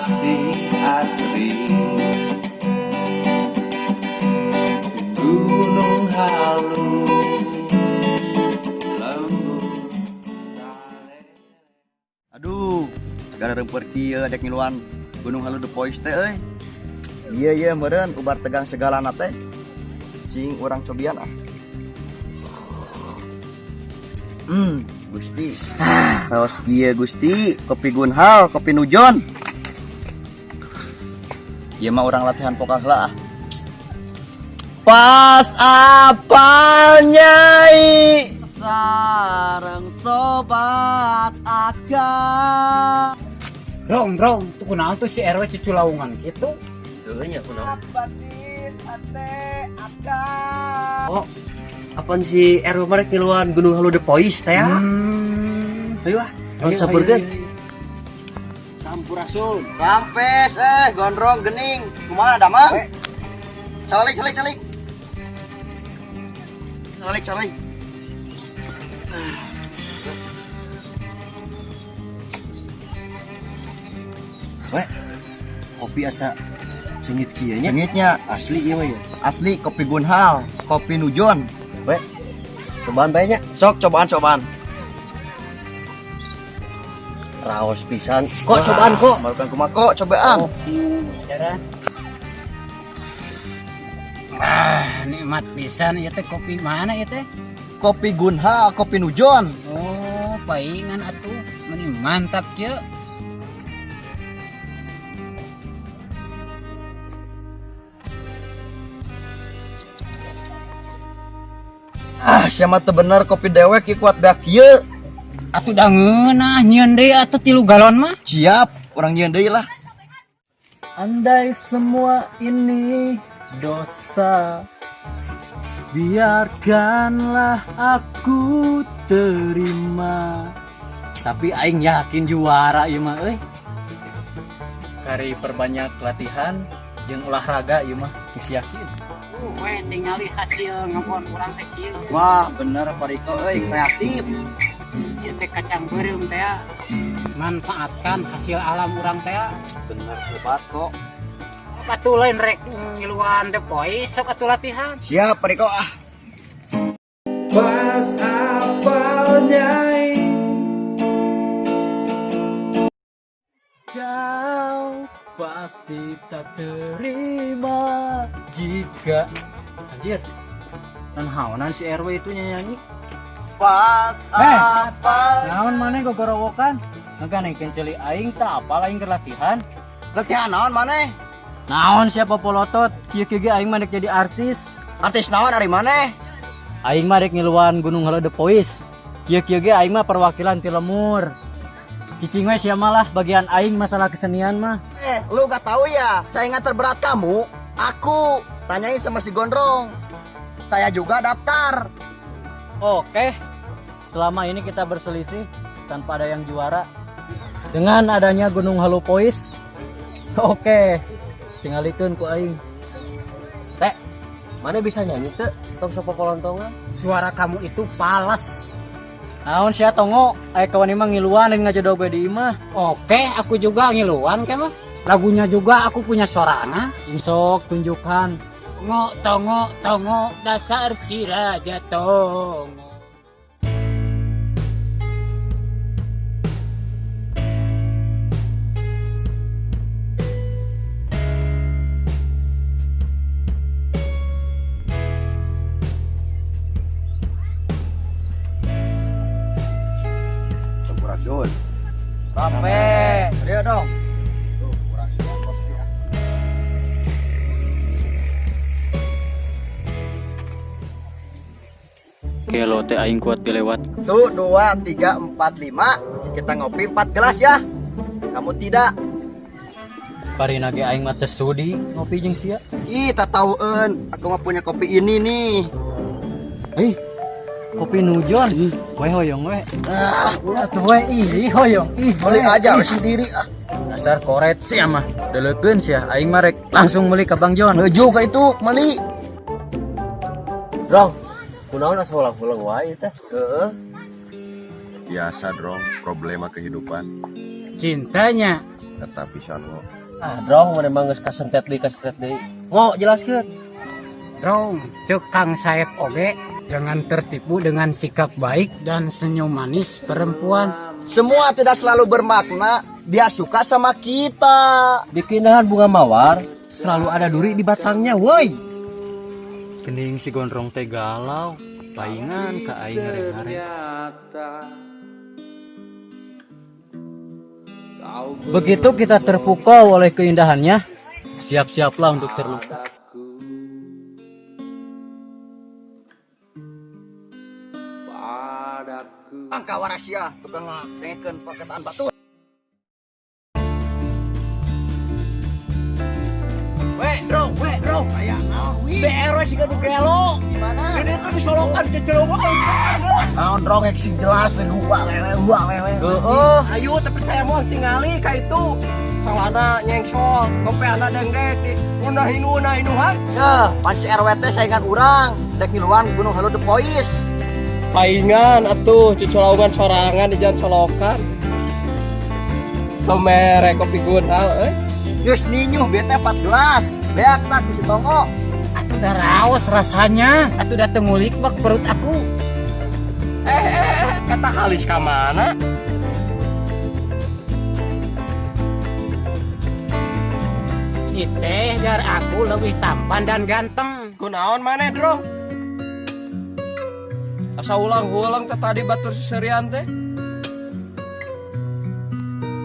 Masih asri. Gunung Halu lembut sale. Aduh, gara rempeur kieu dek ngiluan Gunung Halu The Voice teh euy. Iya iya meureun ubar tegang segalana teh. Cing urang cobian ah. Gusti. Ah, raos kieu Gusti, kopi Gunhal, kopi Nujon. Ieu mah urang latihan vokal heula ah. Pas apal nyai sareng sobat akang. Rong, rong, tuh kunaon tuh si RW cuculaungan gitu? Heuh nya kunaon. Batin ate akang. Oh, apaan si RW merek ngiluan Gunung Halu The Voice teh ya? Ayo ah, Ayo, sampeurkeun. ayo, ayo. Sampurasun. Rampes gondrong gening. Kumaha damang? Calik calik calik. Calik calik. We, kopi asa sengit kieu nya. Sengitnya Asli ieu mah ya. Asli kopi Gunhal, kopi Nujon. We, cobaan bae nya. Sok cobaan cobaan. Raos pisan. Kok cobaan kok? Marukan kumaha kok cobaan. Oh, cing, cara. Ah, nikmat pisan ieu teh kopi mana ieu teh? Kopi Gunhal, kopi Nujon. Oh, paingan atuh. Meni mantap kieu. Ah, siapa teu bener kopi dewek ieu kuat beak kieu. Atuh da ngeunah nyieun deui atuh 3 galon mah. Siap, urang nyieun deui lah. Andai semua ini dosa, biarkanlah aku terima. Tapi aing yakin juara ieu mah euy. Kari perbanyak latihan jeung olahraga ieu mah geus yakin. We tingali hasil ngebon urang teh kieu. Wah, bener Pak Riko euy, kreatif. Ieu teh kacang beureum teh. Manfaatkan hasil alam urang teh. Bener hebat kok. Atuh lain rek ngiluan The Voice sok atuh latihan. Siap Pak Riko ah. Pas apal nyai. Kau pasti tak terima jika anjir. Dan haonan si RW itu nyanyi. Pas Eh. apal. Naon maneh gogorowokan? Ngaganengkeun ceuli aing tak apal aing keur latihan. Latihan naon maneh? Naon siapa polotot? Kieu kieu ge aing mah dek jadi artis. Artis naon ari maneh? Aing mah dek ngiluan Gunung Halu The Voice. Kieu kieu ge aing mah perwakilan ti lemur. Cicing we sia malah bagian aing masalah kesenian mah. Lu gak tahu ya, saingan terberat kamu, aku. Tanyain sama si Gondrong. Saya juga daftar. Oke. Selama ini kita berselisih tanpa ada yang juara. Dengan adanya Gunung Halu Voice. Oke. Tingalikeun ku aing. Teh, mana bisa nyanyi teh? Tong sopo polontongan. Suara kamu itu pales. Naon sia tongo, aya kawan imah ngiluan dan ngajodoh gue di imah. Oke, aku juga ngiluan ke mah. Lagunya juga aku punya sorangan. Sok tunjukkan. Ngo tongo tongo dasar si raja tongo. Sampurasun. Rape. Dia dong. Tuh, kurang semua kopi ah. Kelo teh aing kuat dilewat. 1, 2, 3, 4, 5. Kita ngopi 4 gelas ya. Kamu tidak. Parina ge aing mah teu sudi ngopi jeung sia. Ih, tak taueun. Aku mah punya kopi ini nih. Ih, kopi Nujon. We hoyong we. Ah, ulah. Atuh we ih hoyong ih. Beli we. aja we sendiri ah. Dasar koret sia mah. Deleukeun sia aing mah rek langsung meuli ka Bang Jon. Heuju ka itu meuli. Rong, kunaon asa ulang-ulang wae teh? Heeh. Biasa dong, problema kehidupan. Cintanya. Eta pisan ngo. Ah, Drong maneh mah geus kasentet deui, kasentet deui. Ngo, jelaskeun. Drong, cek Kang Saep oge, jangan tertipu dengan sikap baik dan senyum manis perempuan. Semua tidak selalu bermakna dia suka sama kita. Di keindahan bunga mawar selalu ada duri di batangnya, woi. Gening si Gondrong teh galau, paingan ka aing ngareng-ngareng. Ternyata kau Begitu kita terpukau oleh keindahannya, siap-siaplah untuk terluka. padaku, padaku. Angka warasia tukang ngadengekeun perkataan batur. We, Drong, we, Drong. Aya naon wi? Si RW siga nu gelo. Gimana? Ini tuh disolokan cecelongan. Naon rong ek sing jelas we dua lewe dua lewe. Heeh, ayo tapi saya mau tingali ka itu. Celana nyengsol, kompeana dengdek di unah inu unahinuhan. Ya, pan si RW teh saingan urang, dek ngiluan Gunung Halu The Voice. Paingan atuh cuculaungan sorangan di jalan solokan. Pemere kopi gunal euy. Geus ninyuh bete 4 gelas. Beak tak ku si Tongo. Atuh udah raos rasanya, atuh udah tengulik bak perut aku. Eh, kata halis ka mana? Iteh dar aku lebih tampan dan ganteng. Kunaon maneh, Drong? Asa ulang-ulang teh tadi batur seserian teh.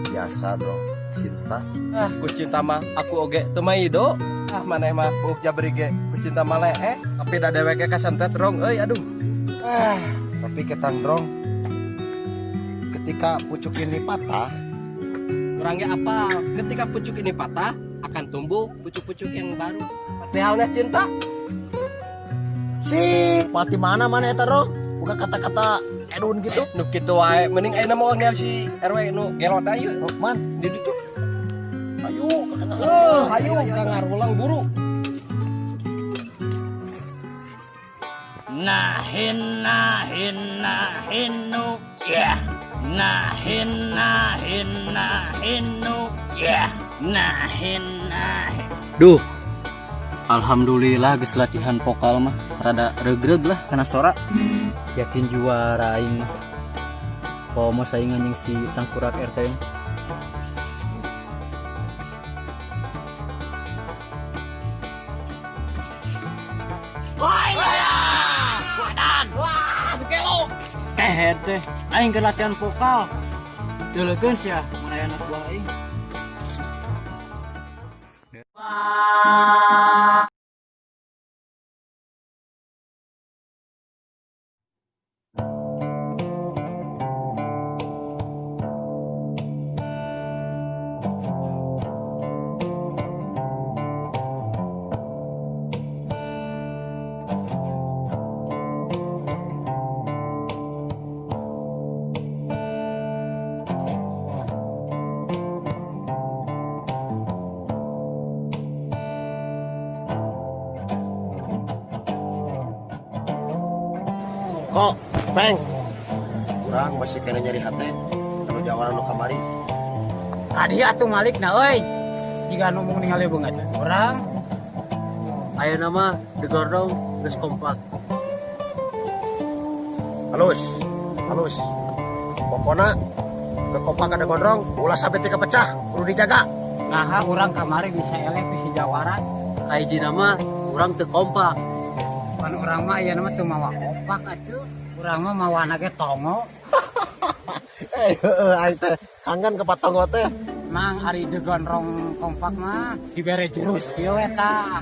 Biasa dong, cinta. Ah, ku cinta mah aku oge teu maido. Ah, maneh mah buuk jabri ge ku cinta mah leeh, tapi da deweke kasentet rong euy aduh. Ah, tapi ketang drong. Ketika pucuk ini patah, Urang ge apal, ketika pucuk ini patah akan tumbuh pucuk-pucuk yang baru. Seperti halnya cinta. Si pati mana mana eta rong? Bukan kata-kata edun gitu. Nu kitu wae, mending ayeuna mau ngel si RW nu gelot ayo. Oh, man, Di ditu. ayo Oh, ayo kang ngarulang buru. Nahin nahin nahinu ya. Nahin nahin nahinu ya. Nahin nahin. Duh. Alhamdulillah geus latihan vokal mah rada regreg lah kana sora. Yakin juara aing mah. Komo saingan jeung si Tangkurak RT. Teh teh, aing keur latihan vokal. Deuleukeun sia mun aya anak buah aing. Kok, peng. Urang masih kena nyari hati. Anu jawara nu kamari. Tadi atuh malik na euy. Jika nu mung ningali beungeut urang. Ayeuna mah digordong geus kompak. Halus, halus. Pokona kekompak ada gondrong, ulah sampai tiga pecah, kudu dijaga. Nah, urang kamari bisa eleh bisi jawara. Kahiji mah urang teu kompak. Pan urang mah ayeuna mah teu mawa opak atuh. Urang mah mawana ge tongo. Eh, heeh, aing teh kangen ke patongo teh. Mang ari degondrong kompak mah dibere jurus kieu we tah.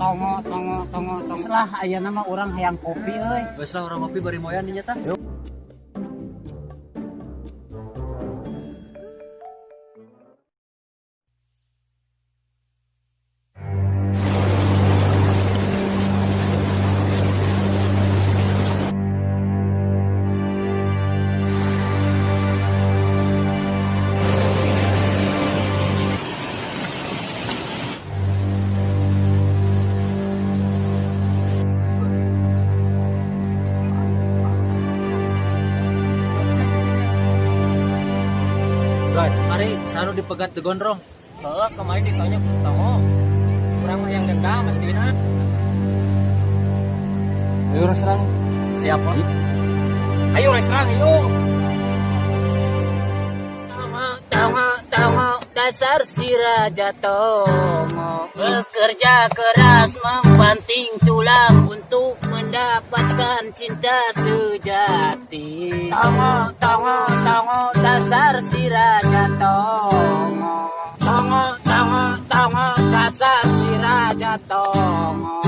Tongo tongo tongo tongo. Lah ayeuna mah urang hayang kopi euy. Geus lah urang ngopi bari moyan dinya tah. Sanu dipegat The Gondrong. Soalnya kemarin ditanya ku Tongo. Kurang mah yang dendam mestinya. Ayo urang serang. Siapa? Ayo urang serang, ayo. Tongo, tongo, tongo, dasar si raja tongo. Bekerja keras membanting tulang untuk mendapatkan cinta sejati. Tongo, tongo, tongo, dasar si raja tongo. Tongo, tongo, tongo, dasar si raja tongo.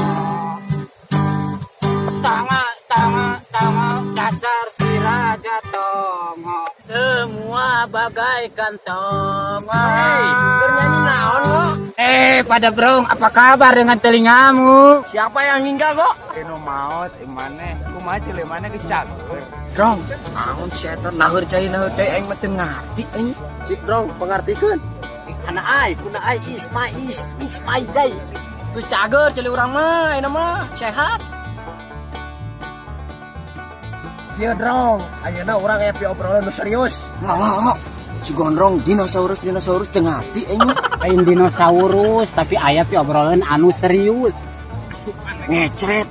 Tongo, tongo, tongo, dasar si raja tongo. Semua bagaikan tongo. Hei, keur nyanyi naon lo? Eh, pada brong, apa kabar dengan telingamu? Siapa yang meninggal kok? Eno maot imane, kumaha ceuli maneh geus cager. Drong, naon si eta naheur cai aing mah teu ngarti aing. Cik dong, pengartikeun. Kana ai, kuna ai is my is is my day. Geus cager ceuli urang mah, ayeuna mah sehat. Ieu drong, ayeuna urang aya obrolan nu serius. Ngomong, si Gondrong dinosaurus dinosaurus teu ngarti aing. Lain dinosaurus, tapi aya pi obrolan anu serius. Ngecret.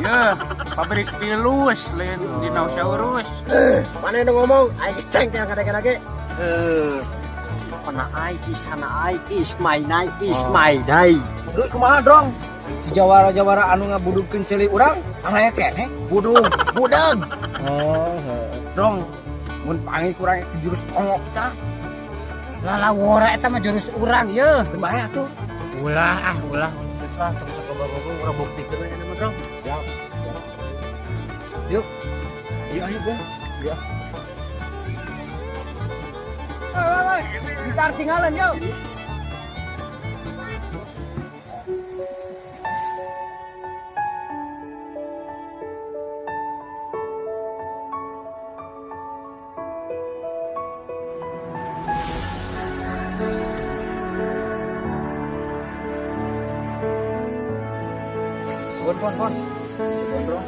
Ya, pabrik pilus lain dinosaurus. Mana yang ngomong? Aing geus cengkel kadang-kadang ge. Kana ai is kana ai is my night is my day. Duh kumaha drong? Jawara-jawara anu ngabudugkeun ceuli urang, aya keneh. Budung, budeg. Oh, dong. Mun panggil kurang jurus ongok tah. Lalawora eta mah jurus urang ye. Kumaha atuh? Ulah ah, ulah. Geus lah, tong sakoba-koba urang buktikeun we mah drong. Ya. Yuk. Iya ayo gua. Ya. Ntar tinggalan yo. Pon pon pon. Gondrong.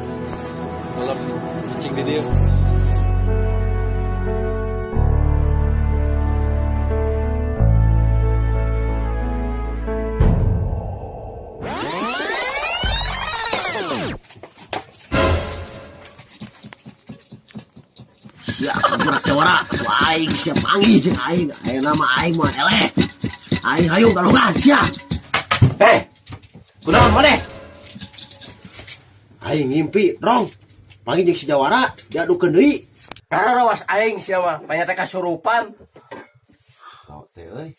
Belum cicing di dieu. Sia budak jawara, ku aing sia panggih jeung aing. Ayeuna mah aing moal eleh. Aing hayu galungan sia. Eh, kunaon maneh? Aing ngimpi, Rong. Panggih jeung si Jawara, diadukeun deui. Karena rawas aing sia mah, panyata kasurupan. Oh, teh euy.